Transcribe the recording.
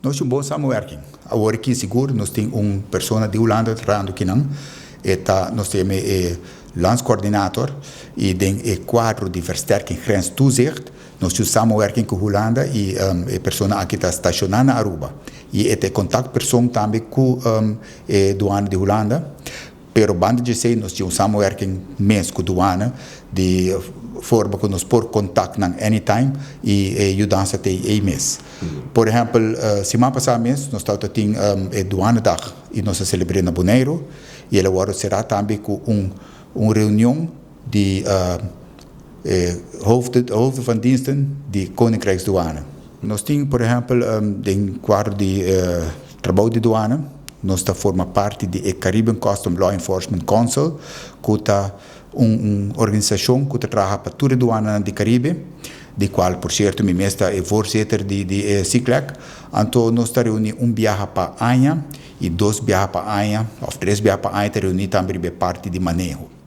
Nos tin un bon samenwerking. Awor aki sigur nos tin un persona di Hulanda trahando akinan. E ta nos ta yama e landscoördinator y den e cuadro di versterking grenstoezicht nos tin un samenwerking cu Hulanda y e persona aki ta staciona na Aruba y e ta e contactpersoon tambe cu e douane di Hulanda. Pero banda di esei nos tin un samenwerking mes ku duana di forma ku nos por kontak nan anytime i e yudansa ta ei mes. Por ehèmpel, siman pasá mes nos tabata tin e Douanedag i nos a selebr'é na Boneiru i el a wòrdu será tambe ku un un reunion di e hoofden hoofden van diensten di Koninkrijksdouane. Nos tin por ehèmpel den kuadro di trabou di duana nos ta forma parti di e Caribbean Custom Law Enforcement Council ku ta un un organisashon ku ta traha pa tur e duananan di Karibe, di kual por sierto mi mes ta e voorzitter di di e CICLEC. Anto nos ta reuni un biaha pa aña i dos biaha pa aña òf tres biaha pa aña ta reuni tambe riba e parti di maneho.